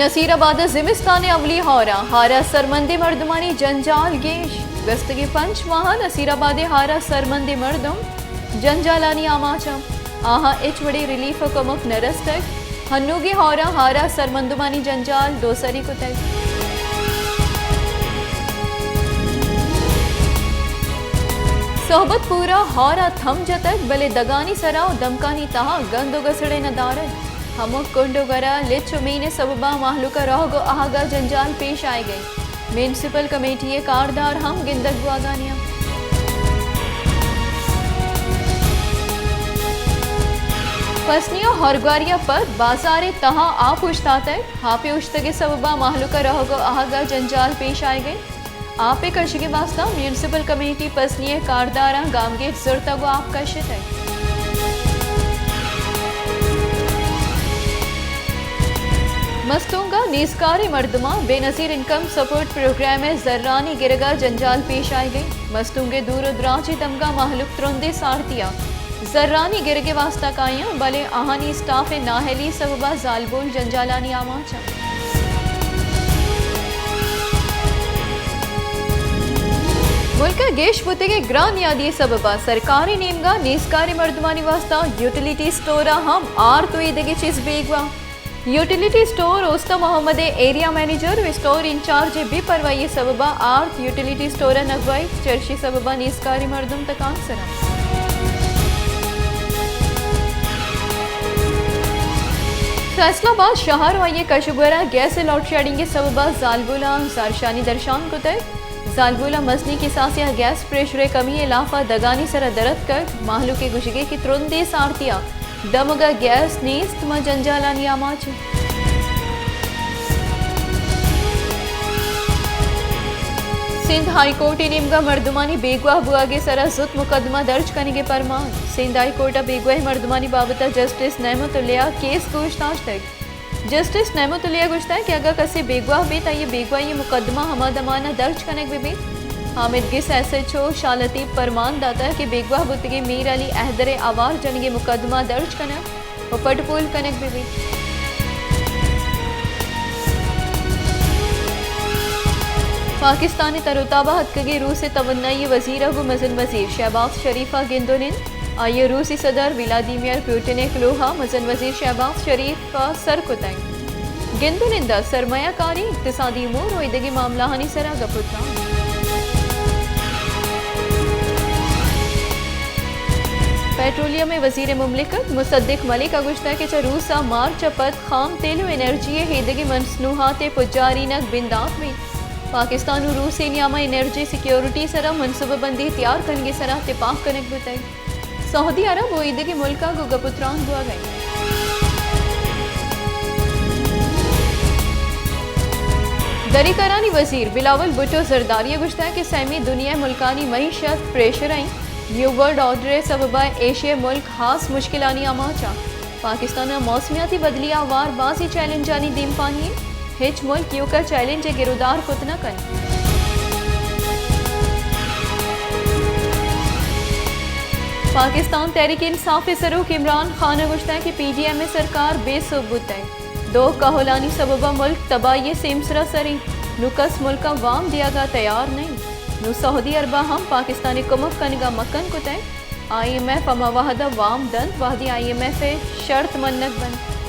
نصیر آباد ءِ زمستان ءِ اولی ہور ءَ ہار ءِ سرمندیں مردمانی جنجال گیش۔ گوستگیں پنچ ماہ ءَ نصیر آباد ءِ ہار ءِ سرمندیں مردم جنجالانی آماچ اَنت۔ آہاں ہچ وڑیں ریلیف ءُ کمک نہ رستگ۔ ہنوگیں ہور ءَ ہار ءِ سرمندمانی جنجال دوسری کتگ۔ صحبت پور ءَ ہور ءَ تھم جتگ، بلے دگانی سرا ءُ دمکانی تہا گند ءُ گسڑے نہ دارگ۔ ہمک کنڈ ءُ گرا لچ ءُ مین ءِ سبب ءَ مہلوک ءَ رہگ ءُ آہگ ءَ جنجال پیش آیگ ءَ۔ میونسپل کمیٹی ءِ کاردار ہم گندگ بوہگانی اَنت۔ پسنی ءُ ہورگواری ءَ پد بازار ءِ تہا آپ اوشتاتگ۔ آپ ءِ اوشتگ ءِ سبب ءَ مہلوک ءَ رہگ ءُ آہگ ءَ جنجال پیش آیگ ءَ۔ آپ ءِ کشگ ءِ واستہ میونسپل کمیٹی پسنی ءِ کارداراں گامگیج زرتگ ءُ آپ کشتگ۔ مستونگ ءَ نیزکاریں مردماں بے نظیر انکم سپورٹ پروگرام ءِ زرانی گرگ ءَ جنجال پیش آیگ ءَ۔ مستونگ ءِ دور ءُ دراجیں دمگاں مہلوک ترندیں سارتی ءَ زرانی گرگ ءِ واستہ کایاں، بلے آہانی اسٹاف ءِ نااہلی ءِ سبب ءَ زالبول جنجالانی آماچ اَنت۔ ملک ءَ گیش بوتگیں گران نیادی ءِ سبب ءَ سرکار ءِ نیمگ ءَ نیزکاریں مردمانی واستہ یوٹیلیٹی اسٹور ءَ ہم آرت ءُ ایدگہ چیز بیگواہ۔ یوٹیلیٹی اسٹور اوستہ محمد ءِ ایریا منیجر ءُ اسٹور انچارج ءِ بے پرواہی ءِ سبب ءَ آرت یوٹیلیٹی اسٹور ءَ نگوائیت، چرشی سبب ءَ نیزکاریں مردم تکانسر اَنت۔ فیصل آباد شہر ءُ آئی ءِ کش ءُ گور ءَ گیس ءِ لوڈشیڈنگ ءِ سبب ءَ زالبولاں زہرشانی درشان کتگ۔ زالبول ءَ مزنیں کساسے ءَ گیس پریشر ءِ کمی ءِ لاف ءَ دگانی سر ءَ در اتکگ۔ مہلوک ءِ گوشگ ءَ کہ ترندیں سارتی ءَ دمگ ءَ گیس نیست، ما جنجالانی آماچ ایں۔ سندھ ہائی کورٹ ءِ نیمگ ءَ مردمانی بیگواہ بوہگ ءِ سر ءَ زوت مقدمہ درج کنگ ءِ پرمان۔ سندھ ہائی کورٹ ءَ بیگواہیں مردمانی بابت ءَ جسٹس نعمت اللہ ءِ کیس گوش داشتگ۔ جسٹس نعمت اللہ ءَ گوشتگ کہ اگاں کسے بیگواہ بیت، آئی ءِ بیگواہی ءِ مقدمہ ہما دمان ءَ درج کنگ بہ بیت۔ حامد گس ایس ایچ او شاہ لطیف پرمان داتگ کہ بیگواہ بوتگیں میر علی حیدر ءِ آوار جنگ ءِ مقدمہ درج کنگ ءُ پٹ پول کنگ بہ بیت۔ پاکستان ءِ تر ءُ تاب ءَ اتکگیں روس ءِ توانائی ءِ وزیر ءَ گوں مزن وزیر شہباز شریف ءَ گند ءُ نند۔ آئی ءَ روسی صدر ولادیمیر پوٹن ءِ کلوہ ءَ مزن وزیر شہباز شریف ءَ سر کتگ۔ گند ءُ نند ءَ سرمایہ کاری، اقتصادی امور ءُ ایدگہ معاملہانی سر ءَ گپ ءُ تران۔ پیٹرولیم ءِ وزیر مملکت مصدق ملک ءَ گوشتگ کہ چہ روس ءَ مارچ ءَ پد خام تیل ءُ انرجی ءِ ایدگہ مصنوعات ءِ پجارینگ بندات بیت۔ پاکستان ءُ روس ءِ نیام ءَ انرجی سیکیورٹی ءِ سر ءَ منصوبہ بندی تیار کنگ ءِ سر ءَ تپاک کنگ بوتگ۔ سعودی عرب ءُ ایدگہ ملکاں گوں گپ ءُ تران بوگ ءَ اِنت۔ دری کارانی وزیر بلاول بھٹو زرداری ءَ گوشتگ کہ سیمی دنیا ءِ ملکانی معیشت پریشر ءَ اِنت۔ نیو ورلڈ آرڈر ءِ سبب ءَ ایشیا ءِ ملک ہاس مشکلانی آماچ اَنت۔ پاکستان ءَ موسمیاتی بدلی ءَ ہوار بازیں چیلنجانی دیمپانی اِنت۔ ہچ ملک ایوک ءَ چیلنج ءِ گرودار کت نہ کنت۔ پاکستان تحریک انصاف ءِ سروک عمران خان ءَ گوشتگ کہ پی ڈی ایم ءِ سرکار بے سوب بوتگ۔ دو کہولانی سبب ءَ ملک تباہی ءِ سیمسر ءَ سر اِنت۔ نوں کس ملک ءَ وام دیگ ءَ تیار نہ اِنت۔ نوں سعودی عرب ءَ ہم پاکستان ءِ کمک کنگ ءَ مکن کتگ۔ آئی ایم ایف ہما وہد ءَ وام دنت، وہدے آئی ایم ایف ءِ شرط منگ بنت۔